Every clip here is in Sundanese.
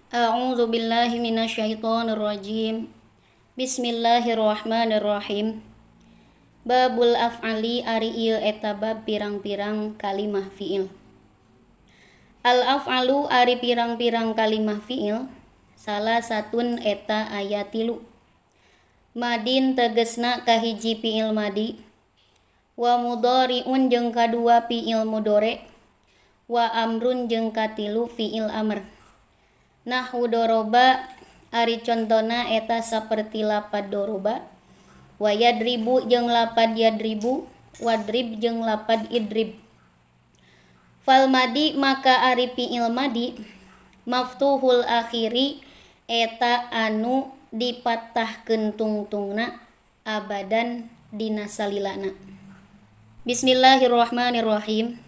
A'udzu billahi minasyaitonir rajim. Bismillahirrahmanirrahim. Babul af'ali ari ieu eta bab pirang-pirang kalimah fi'il. Al af'alu ari pirang-pirang kalimah fi'il salah satun eta aya tilu. Madin tegesna kahiji fi'il madi, wa mudhari'un jeung kadua fi'il mudhari, wa amrun jeung katilu fi'il amr. Nahwu doroba ari contona eta saperti lapad doroba, wa yadribu jeung lapad yadribu, wadrib jeung lapad idrib. Fal madi maka ari fi'il madi maftuhul akhiri eta anu dipatahkeun tungtungna abadan dina salilana. Bismillahirrahmanirrahim.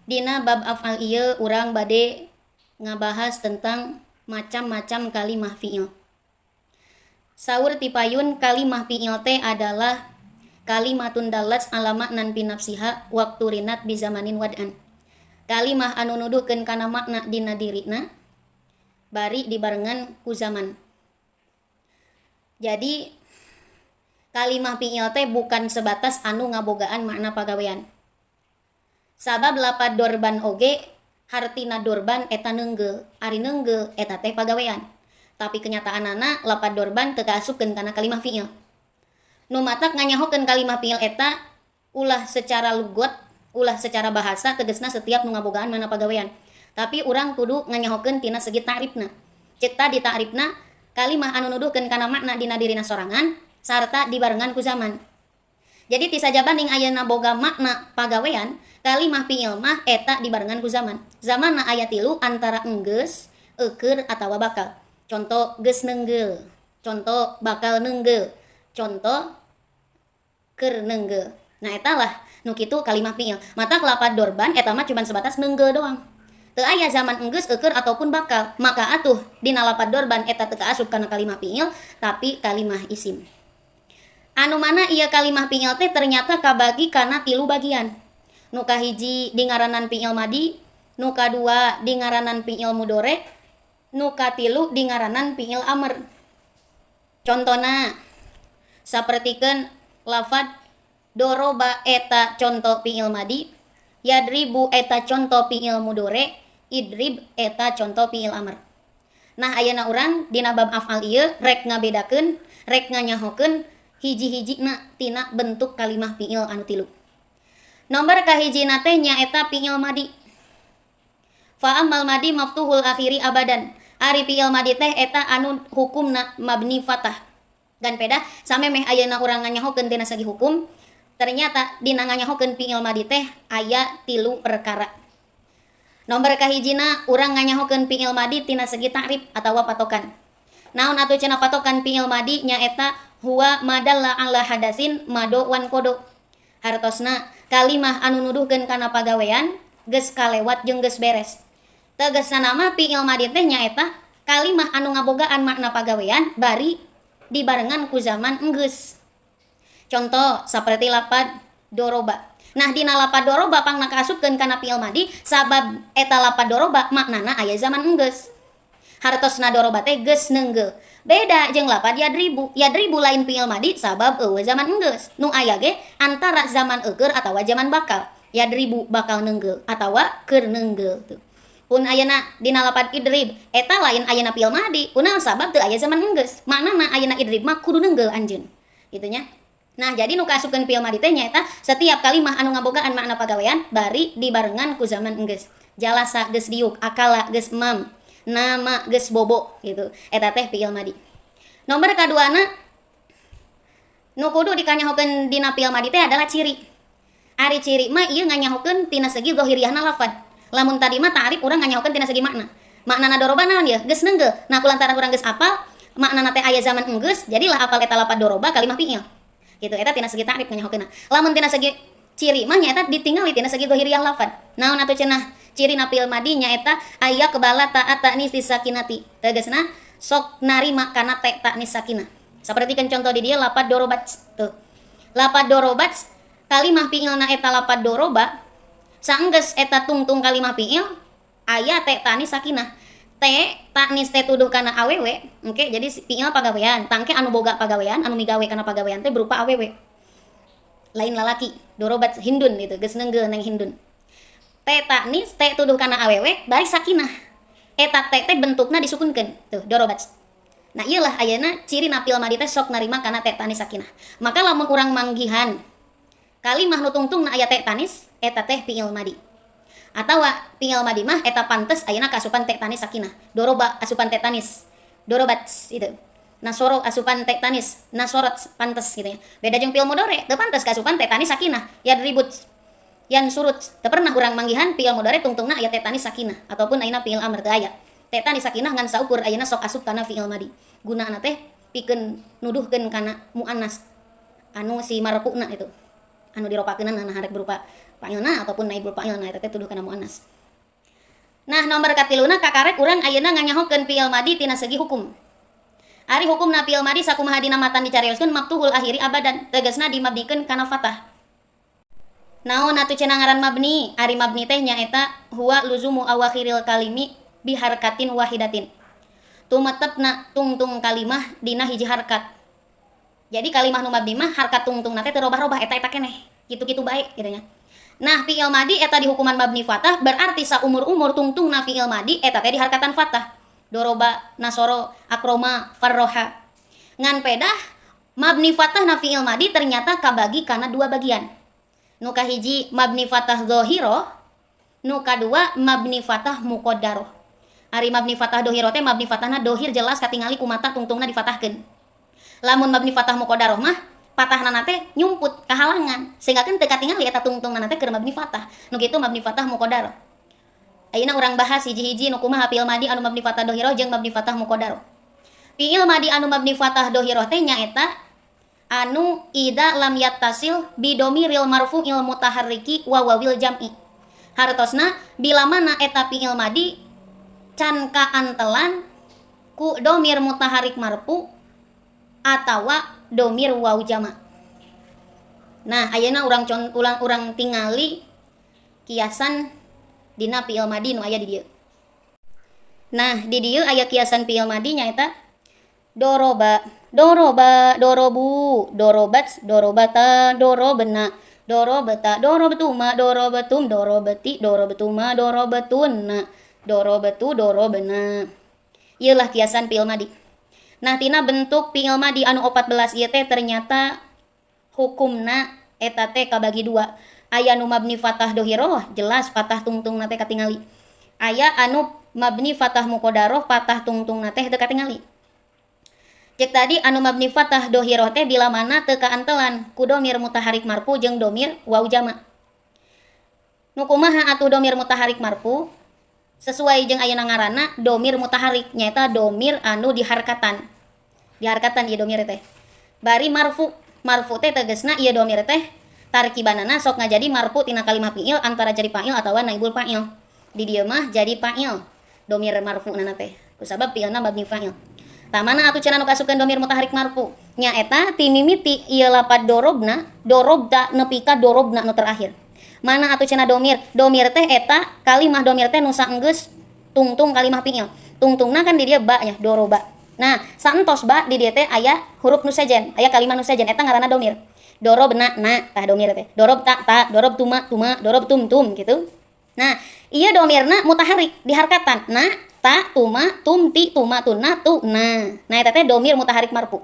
Dina bab af'al ieu urang bade ngabahas tentang macam-macam kalimah fi'il. Saur tipayun kalimah fi'il teh adalah kalimatun dalat ala maknan fi nafsiha waktu rinat bizamanin wad'an. Kalimah anu nuduhkeun kana makna dina dirina bari dibarengan ku zaman. Jadi kalimah fi'il teh bukan sebatas anu ngabogaan makna pagawean. Sabab lapad dorban oge hartina dorban eta neunggeul, ari neunggeul eta teh pagawean. Tapi kenyataanana lapad dorban teu kaasupkeun kana kalimah fi'il. Nu matak nganyahokeun kalimah fi'il eta ulah secara lugot, ulah secara bahasa tegesna setiap nu ngabogaan mana pagawean. Tapi urang kudu nganyahokeun tina segi ta'rifna. Ceuk tadi ta'rifna kalimah anu nuduhkeun kana makna dina dirina sorangan sarta dibarengan ku zaman. Jadi ti sajabaning ayeuna boga makna pagawean, kalimah fi'il mah eta dibarengan ku zaman. Zamanna aya tilu antara enggeus, eukeur atawa bakal. Contoh geus neunggeul, contoh bakal neunggeul, contoh keur neunggeul. Nah eta lah nu kitu kalimah fi'il. Matak lapad dorban eta mah cuman sebatas neunggeul doang. Teu aya zaman enggeus, eukeur ataupun bakal. Maka atuh dina lapad dorban eta teu kaasup kana kalimah fi'il tapi kalimah isim. Anu mana ieu kalimah fi'il teh ternyata kabagi kana tilu bagian. Nu kahiji dingaranan fi'il madi, nu kadua dingaranan fi'il mudhari, nu katilu dingaranan fi'il amr. Contona sapertikeun lafad doroba eta conto fi'il madi, yadribu eta conto fi'il mudhari, idrib eta conto fi'il amr. Nah ayeuna urang dina bab af'al ieu rek ngabedakeun, rek nganyahokeun hiji-hijina tina bentuk kalimah fi'il anu tilu. Nomor kahijina teh nyaeta fi'il madi. Fa ammal madi maftuhul akhiri abadan. Ari fi'il madi teh eta anu hukumna mabni fathah. Dan pedah samemeh ayeuna urang nganyahokeun tina segi hukum, ternyata dina nganyahokeun fi'il madi teh aya tilu perkara. Nomor kahijina urang nganyahokeun fi'il madi tina segi ta'rif atawa patokan. Naon atuh cenah patokan fi'il madi nyaeta huwa madalla ala hadasin mado wan kodo. Hartosna kalimah anu nuduhkeun kana pagawean geus kalewat jeung geus beres. Tegesna mah fi'il madi teh nyaeta kalimah anu ngabogaan makna pagawean bari dibarengan ku zaman enggeus. Contoh saperti lapad doroba. Nah dina lapad doroba pangna kaasupkeun kana fi'il madi sabab eta lapad doroba maknana aya zaman enggeus. Hartosna doroba teh geus neunggeul. Beda jeung lapad yadribu. Yadribu lain fi'il madi sabab eueuh zaman enggeus. Nu aya ge antara zaman eukeur atawa zaman bakal. Yadribu bakal neunggeul atawa keur neunggeul tuh. Pun ayeuna dina lapad idrib eta lain ayeuna fi'il madi, kunaon sabab teu aya zaman enggeus. Maknana ayeuna idrib mah kudu neunggeul anjeun. Gitu nya. Nah, jadi nu kaasupkeun fi'il madi teh nyaeta setiap kalimah anu ngabogaan makna pagawean bari dibarengan ku zaman enggeus. Jalasa geus diuk, akala geus emam, nama geus bobo gitu. Eta teh fi'il madi. Nomor kaduana nu kudu dikanyahokeun dina fi'il madi teh adalah ciri. Ari ciri mah ieu nganyahokeun tina segi zahiriyahna lafad. Lamun tadi mah ta'rif urang nganyahokeun tina segi makna. Maknana doroba naon ye? Geus neunggeul. Nah kulantaran urang geus apal maknana teh aya zaman enggeus, jadilah apal eta lapad doroba kalimah fi'il. Gitu eta tina segi ta'rif nganyahokeunna. Lamun tina segi ciri mah nyaeta ditingali tina segi zahiriyah lafad. Naon atuh cenah ciri na fi'il madi nyaeta aya kebala ta'at ta'nis sakinati. Tegasna sok narima kana ta ta'nis sakinah. Sapertikeun contoh di dieu lapad dorobat tuh. Lapad dorobat kalimah fi'ilna eta lapad doroba saenggeus eta tungtung kalimah fi'il aya ta ta'nis sakinah. T taknis teh tuduh kana awewe, engke jadi fiil pagawean, tangke anu boga pagawean, anu migawe kana pagawean teh berupa awewe. Lain lalaki, dorobat Hindun gitu, geus neunggeul neng Hindun. T taknis T tuduh kana awewe bari sakinah. Eta T teh bentukna disukunkeun, tuh dorobat. Nah iyalah ayeuna ciri na fiil madi teh sok narima kana T tanis sakinah. Maka lamun urang manggihan kalimah nu tungtungna aya T tanis, eta teh fiil madi. Atawa fiil madi mah eta pantes ayeuna kaasupan T tanis sakinah. Doroba asupan T tanis. Dorobat itu. Nasoro asupan T tanis, nasorot pantes gitu ya. Beda jeung fiil mudhari, teu pantes kaasupan T tanis sakinah. Yadribut yan surut. Teu pernah urang manggihan fiil mudhari tungtungna aya T tanis sakinah ataupun ayeuna fiil amr teu aya. T tanis sakinah ngan saukur ayeuna sok asup kana fiil madi. Gunana teh pikeun nuduhkeun kana muannas anu si marfu'na itu. Anu diropakeunna nah harek berupa fa'ilna ataupun naibul fa'ilna eta teh tuduh kana muannas. Nah, nomor katiluna kakarek urang ayeuna nganyahokeun fiil madi tina segi hukum. Ari hukumna fiil madi sakumaha dina matan dicarioskeun maftuhul akhiri abadan, tegasna dimabnikeun kana fathah. Naon atuh cenah ngaran mabni? Ari mabni teh nyaeta huwa luzumu awakhiril kalimi biharkatin wahidatin. Tumetepna tungtung kalimah dina hiji harkat. Jadi kalimah nu mabni mah harkat tungtungna teh teu robah-robah eta-eta keneh. Kitu-kitu bae gitu nya. Nah, fiil madi eta dihukuman mabni fathah berarti saumur-umur tungtungna fiil madi eta teh diharkatan fathah. Doroba, nasoro, akroma, farroha. Ngan pedah mabni fathah na fiil madi ternyata kabagi kana dua bagian. Nu kahiji mabni fathah zahirah, nu kadua mabni fathah muqaddarah. Ari mabni fathah dohiro teh mabni fathahna dohir jelas katingali ku mata tungtungna difatahkeun. Lamun mabni fathah muqaddarah mah patahna teh nyumput kahalangan sehingga kan teu katingali eta tungtungna teh keur mabni fathah. Nu kitu mabni fathah muqaddarah. Ayeuna urang bahas hiji-hiji nu kumaha fiil madi anu mabni fathah dohirah jeung mabni fathah muqaddarah. Fiil madi anu mabni fathah dohirah teh nyaeta anu idza lam yattasil bidomiril marfu'il mutaharriki wa wawil jam'i. Hartosna bila mana eta fiil madi can kaantelan ku domir mutaharrik marfu atawa domir waw jama. Nah, ayeuna urang ulang urang tingali kiasan dina fiil madi nu aya di dieu. Nah, di dieu aya kiasan fiil madi nyaeta doroba, doroba, dorobu, dorobat, dorobata, dorobna, dorobata, dorobtuma, dorobetum, dorobeti, dorobtuma, dorobetunna, dorobetu, dorobna. Ieu lah kiasan fiil madi. Nah, tina bentuk fiil madi anu 14 ieu teh ternyata hukumna eta teh kabagi dua. Aya nu mabni fathah dohiroh, jelas fathah tungtungna teh katingali. Aya anu mabni fathah muqaddaroh, fathah tungtungna teh teu katingali. Cek tadi anu mabni fathah dohiroh teh bila mana teu kaantelan ku domir mutaharrik marfu jeung domir waw jama. Nu kumaha atuh domir mutaharrik marfu? Sesuai jeung ayeuna ngaranna domir mutaharrik nyaeta domir anu diharkatan. Diharkatan ieu domir teh. Bari marfu, marfu teh tegasna ieu domir teh tarkibanana sok ngajadi marfu tina kalimah fiil antara jadi fa'il atawa naibul fa'il. Di dieu mah jadi fa'il domir marfu nana teh. Kusabab fiilna mabni fa'il. Tah mana atuh cenah nu kaasupkeun domir mutaharrik marfu? Nyaeta ti mimiti ieu lapad dorobna, dorobta nepi ka dorobna nu terakhir. Mana atuh cenah domir? Domir teh eta kalimah domir teh nu saenggeus tungtung kalimah fiil. Tungtungna kan di dieu ba nya, doroba. Nah, saentos ba di dieu teh aya huruf nu sejen, aya kalimah nu sejen eta ngaranna domir. Dorobna na tah domir teh. Dorob ta ta, dorob tuma tuma, dorob tum tum gitu. Nah, ieu domirna mutaharrik diharkatan. Na, ta, tuma, tum, ti, tuma, tuna, tu, na. Nah, eta teh domir mutaharrik marfu.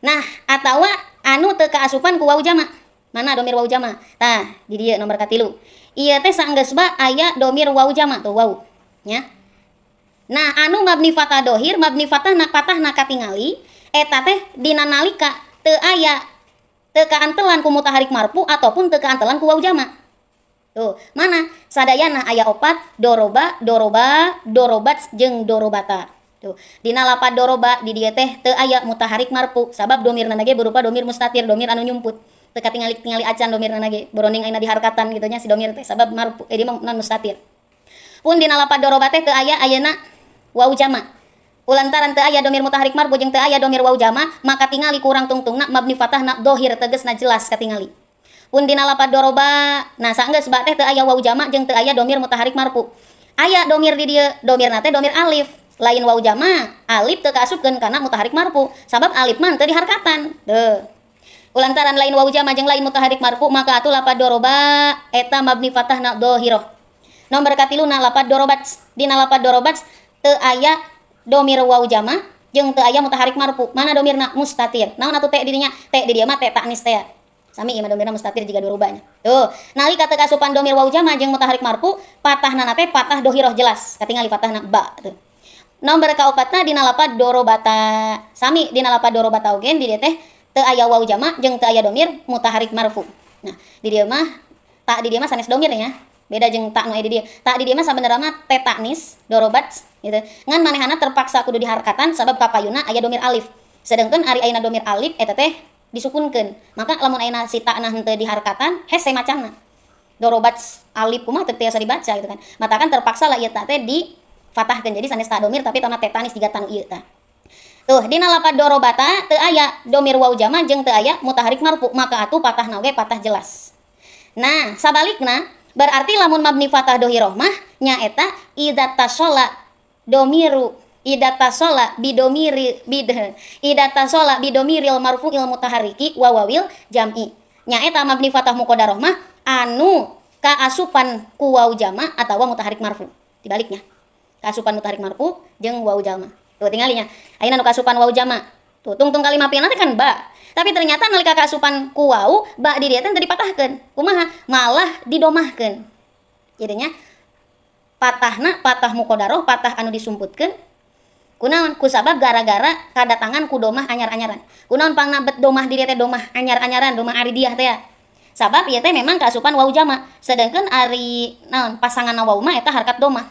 Nah, atawa anu teu kaasupan ku waw jama. Mana domir waw jama? Tah, di dieu nomor katilu. Ieu teh saenggeus ba aya domir waw jama tuh waw, nya. Nah, anu mabni fathah dohir, mabni fathah na patah na katingali eta teh dina nalika teu aya teu kaantelan ku mutaharrik marfu ataupun teu kaantelan ku waw jama. Tuh, mana? Sadayana aya opat, doroba, doroba, dorobat jeung dorobata. Tuh, dina lapad doroba di dieu teh teu aya mutaharrik marfu sabab domirna ge berupa domir mustatir, domir anu nyumput. Teu katingali-tingali acan domirna ge, boroning ayeuna diharkatan gitu nya si domir teh sabab marfu dia mah non mustatir. Pun dina lapad doroba teh teu aya ayeuna waw jama. Ulantaran teu aya domir mutaharrik marfu jeung teu aya domir waw jama, maka tingali kurang tungtungna mabni fathahna dohir tegasna jelas katingali. Pun dina lapad doroba, nah saenggeus ba teh teu aya waw jama jeung teu aya domir mutaharrik marfu. Aya domir di dieu, domirna teh domir alif, lain waw jama. Alif teu kaasupkeun kana mutaharrik marfu, sabab alif mah teu diharkatan. Tuh. Kulantaran lain waw jama jeung lain mutaharrik marfu, maka atuh lapad doroba eta mabni fatahna dhahirah. Nomor katiluna lapad dorobat. Dina lapad dorobat teu aya domir waw jama jeung teu aya mutaharrik marfu. Mana domirna? Mustatir. Naon atuh te di dinya? Te di dieu mah te taknis teh. Sami ieu mah domirna mustatir jiga dorobanya. Tuh, nalika teu kasupan domir waw jama jeung mutaharrik marfu, patahna teh patah dohiroh jelas. Katingali patahna ba tuh. Nomor kaopatna dina lapad dorobata. Sami dina lapad dorobata oge di dieu teh teu aya waw jama jeung teu aya domir mutaharrik marfu. Nah, di dieu mah tak di dieu mah sanes domir ya. Beda jeung tak nu aya di dieu. Tak di dieu mah sabenerna mah te taknis dorobat gitu. Ngan manehana terpaksa kudu diharkatan sabab kapayuna aya domir alif. Sedangkan ari ayeuna domir alif eta teh disukunkeun. Maka lamun ayeuna si takna henteu diharkatan hese macana. Dorobat alif kumaha teu tiasa dibaca gitu kan. Matakan terpaksa lah ieu ta teh difatahkeun. Jadi sanes ta domir tapi tama tetanis jiga tanu ieu tah. Tuh, dina lapad dorobata teu aya domir waw jama jeung teu aya mutaharrik marfu, maka atuh patahna oge patah jelas. Nah, sabalikna berarti lamun mabni fatah dohiroh mah nyaeta idza tasola domiru idza tasola bidomiri bid idza tasola bidomiril marfu'il mutaharriki wa wawil jam'i. Nyaeta mabni fatah muqaddarah mah anu kaasupan ku waw jama atawa mutaharrik marfu. Dibaliknya. Kaasupan mutaharrik marfu jeung waw jama. Tuh tinggalinya. Ayeuna nu kaasupan waw jama. Tuh tungtung kalimat fi'il teh kan ba. Tapi ternyata nalika kaasupan ku waw, ba di dieu teh teu dipatahkeun. Kumaha? Malah didomahkeun. Jadinya patahna patah muqaddarah, patah anu disumputkeun. Kunaon? Kusabab gara-gara kadatangan ku domah anyar-anyaran. Kunaon pangna bet domah di dieu teh domah anyar-anyaran, domah aridiah teh ya. Sabab ieu teh memang kaasupan waw jama. Sedangkan ari naon pasangan waw mah eta harkat domah.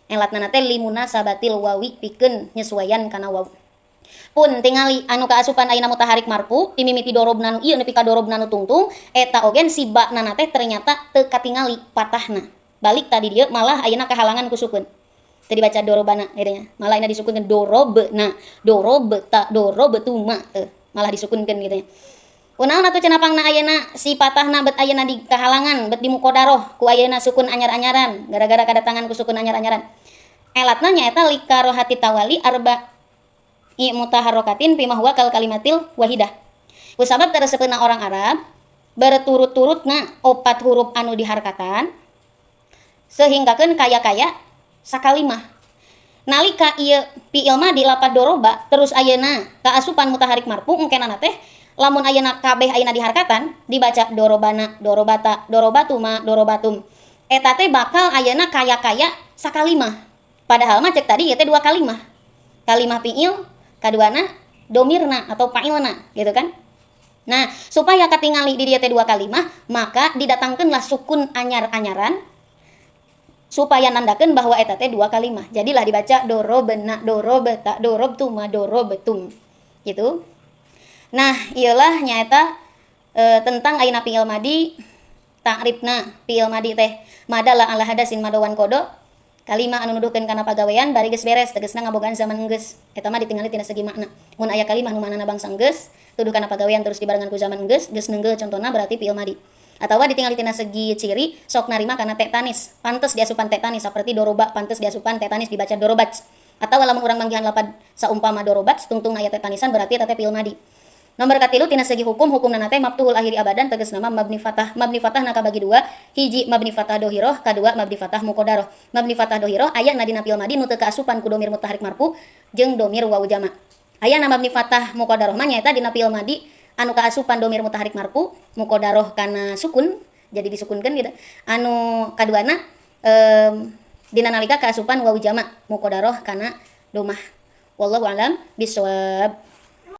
Elatna teh limuna sabatil wawi pikeun nyesuaian kana waw. Pun tingali anu kaasupan ayeuna mutaharrik marfu timimiti dorobna nu ieu nepi ka dorobna nu tungtung eta ogen si ba-na teh ternyata teu katingali patahna. Balik tadi dieu malah ayeuna kahalangan ku sukun. Teu dibaca dorobana gitu nya. Malah ayeuna disukunkeun dorobna, dorobta, dorobtuma teu malah disukunkeun gitu nya. Kunaon atuh cenah pangna ayeuna si patahna bet ayeuna di kahalangan bet di muqaddarah ku ayeuna sukun anyar-anyaran gara-gara kadatangan ku sukun anyar-anyaran. Elatna nyaeta likarohati tawali arba i mutaharrokatin fi huwa kal kalimatil wahidah. Kusabab teresepeuna orang Arab berturut-turutna opat huruf anu diharkatan sehinggakeun kaya-kaya sakalimah. Nalika ieu fi'il madi lapad doroba terus ayeuna kaasupan mutaharrik marfu engkenana teh lamun ayeuna kabeh ayeuna diharkatan dibaca dorobana, dorobata, dorobatuma, dorobatum. Eta teh bakal ayeuna kaya-kaya sakalimah. Padahal mah cek tadi ieu teh dua kalimah. Kalimah fi'il kaduana domirna atau fa'ilna gitu kan. Nah, supaya katingali di dieu teh dua kalimah, maka didatangkeunlah sukun anyar-anyaran supaya nandakeun bahwa eta teh dua kalimah. Jadilah dibaca dorobna, dorobata, dorobtuma, dorobetum. Gitu. Nah, iyalah nyaeta tentang ayeuna fi'il madi, ta'rifna fi'il madi teh madala ala hadasin madawan kodo kalimah anu nuduhkeun kana pagawean bari geus beres tegasna ngabogaan zaman enggeus. Eta mah ditingali tina segi makna. Mun aya kalimah nu maknana bangsa enggeus, tuduh kana pagawean terus dibarengan ku zaman enggeus, geus neunggeul contona berarti fi'il madi. Atawa ditingali tina segi ciri sok narima kana tetanis, pantes diasupan tetanis seperti doroba pantes diasupan tetanis dibaca dorobat. Atawa lamun urang manggihan lapad saumpama dorobat tungtung aya tetanisan berarti eta teh fi'il madi. Nomor katilu tina segi hukum, hukumna teh maftuhul akhiri abadan tegasna mah mabni fatah. Mabni fatah na kabagi dua, hiji mabni fatah dohiroh, kadua mabni fatah muqaddarah. Mabni fatah dohiroh aya na dina fi'il madi nu teu kaasupan ku domir mutaharrik marfu jeung domir waw jama. Aya na mabni fatah muqaddarah mah nyaeta dina fi'il madi anu kaasupan domir mutaharrik marfu muqaddarah kana sukun, jadi disukunkeun gitu. Anu kaduana dina nalika kaasupan waw jama muqaddarah kana domah. Wallahu alam bisawab.